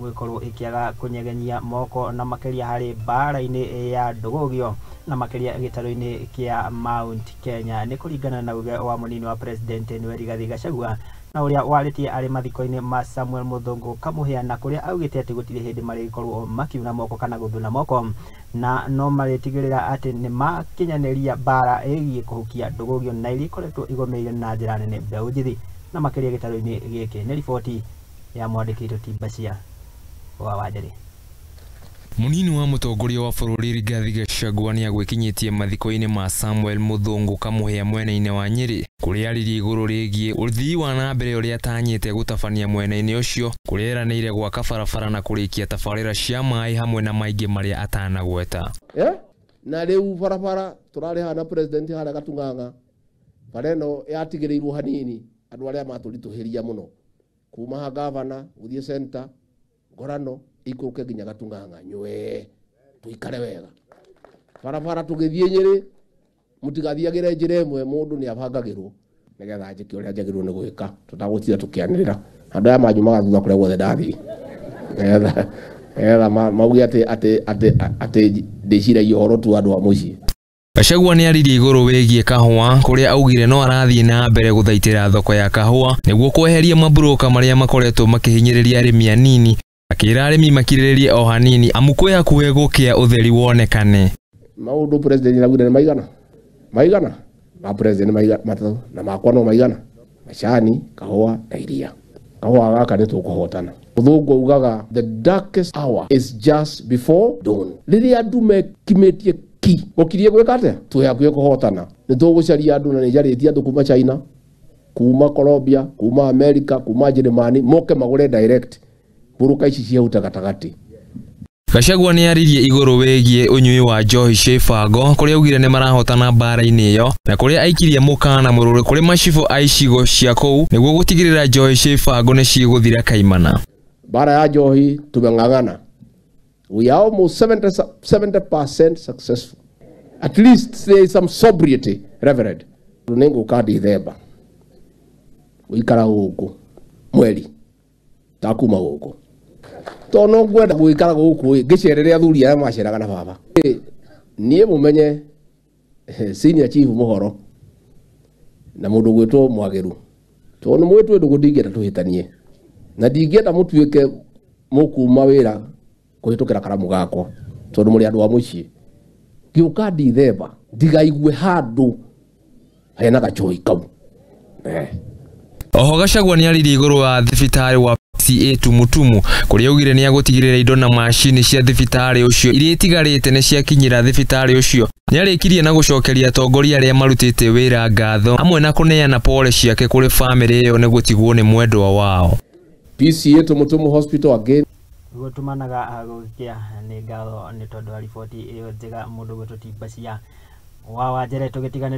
Gũgĩkorwo ĩkĩaga kũnyegenyia moko na makĩria harĩ mbara-inĩ ya ndũgũgio na makĩria gĩtarũ-inĩ kĩa Mount Kenya. Nĩ kũringana na uge wa mũnini wa president nĩwe Rigathi Gachagua, na ũrĩa warĩtie arĩ mathiko-inĩ ma Samuel Mũthũngũ Kamũhĩa, na kũrĩa augĩte atĩ gũtirĩ hĩndĩ marĩgĩkorwo makiuna moko kana gũthuna moko, na no marĩtigĩrĩra atĩ nĩ makinyanĩria mbara ĩgiĩ kũhukia ndũgũgio na iria ikoretwo igomeire na njĩra nene mbeũ njĩthĩ na makĩria gĩtarũ-inĩ gĩkĩ. Nĩ riboti ya mwandĩki witũ Timbacia wa Wanjĩrĩ. Munini wa mũtongoria wa bũrũri Rigathi Gachagua nĩagwĩkinyĩtie mathiko-inĩ ma Samuel Mũthũngũ Kamũhĩa mwena-inĩ wa Nyĩrĩ, kũrĩa aririe igũrũ rĩgiĩ ũthii wa na mbere ũrĩa atanyĩte gũtabania mwena-inĩ ũcio, kũrĩa eranĩire gwaka barabara na kũrĩkia tabarĩra cia maĩ hamwe na maingĩ marĩa atanagweta. Na rĩu barabara tũrarĩ na president harĩa Gatung'ang'a, bara ĩno yatigĩrĩirwo hanini andũ arĩa matũritũhĩria mũno kuma ha gavana gũthiĩ center ngorano ikũrũke nginya Gatung'ang'a nywe tuikare wega. Barabara tũgĩthiĩ Nyĩrĩ mũtigathiagĩre njĩra ĩmwe, mũndũ nĩ abangagĩrwo nĩgetha njĩke ũrĩa njagĩrĩirwo nĩ gwĩka, tũtagũtinda tũkĩanĩrĩra andũ aya manyumaga thutha kũrĩa guothe ndathiĩ, nĩgetha mauge atĩ ndĩciragia ũhoro tu andũ a mũciĩ. Gachagua nĩaririe igũrũ wĩgiĩ kahũa, kũrĩa augire no arathiĩ na mbere gũthaitĩra thoko ya kahũa nĩguo kweheria maburoka marĩa makoretwo makĩhinyĩrĩria arĩmi anini, akĩra arĩmi makirĩrĩrie o hanini amu kwĩ hakuhĩ gũkĩa ũtheri wonekane. Maũndũ president araugire nĩ maigana maigana ma president maigana matatũ na makwa no maigana, macani, kahũa na iria. Kahũa gaka nĩ tũkũhotana. Mũthũngũ augaga the darkest hour is just before dawn. Rĩrĩa andũ mekimĩtie ki gũkirie gwĩka atĩa, twĩ hakuhĩ kũhotana. Nĩ tũgũcaria andũ na nĩ njarĩtie andũ kuma China, kuma Colombia, kuma America, kuma Njĩrĩmani, moke magũre direct mbũrũka ici ciahuta gatagatĩ. Gachagua nĩaririe igũrũ wĩgiĩ ũnyui wa njohi cia ibango, kũrĩa augire nĩ marahotana mbara-inĩ ĩyo, na kũrĩa aikirie mũkana mũrũrũ kũrĩ macibũ a icigo cia kũu nĩguo gũtigĩrĩra njohi cia ibango nĩ cigũthira kaimana. Mbara ya njohi tumeng'ang'ana, we are almost 70% successful. At least there is some sobriety, Reverend. Nĩngũka Dithemba gũikara gũkũ mweri takuma gũkũ, tondũ no ngwenda gũikara gũkũ ngĩcerere athuri arĩa maceraga na baba. Niĩ mũmenye senior chief mũhoro na mũndũ gwĩtwo Mwagĩru, tondũ nĩ mwĩtwe ndũgũ, ndingĩenda tũhĩtanie na ndingĩenda mũtuĩke mũkuma wĩra kũhĩtũkĩra karamu gakwa, tondũ mũrĩ andũ a mũciĩ. Ngĩũka Dithemba ndigaigue handũ hena gachoi kau. Oho Gachagua nĩaririe igũrũ wa thibitarĩ wa PCA Tumutumu, kũrĩa augire nĩagũtigĩrĩra indo na macini cia thibitarĩ ũcio iria itigarĩte nĩ ciakinyĩra thibitarĩ ũcio. Nĩarĩkirie na gũcokeria atongoria arĩa marutĩte wĩra ngatho hamwe na kũneana pole ciake kũrĩ bamĩrĩ ĩyo nĩ gũtigwo nĩ mwendwa wao. PCA Tumutumu Hospital again. Gũtumanaga gũgĩkĩa. Nĩ ngatho nĩ tondũ wa riboti ĩyo njega mũndũ gwĩtwo Timbacia wa Wanjere tũgĩtigane.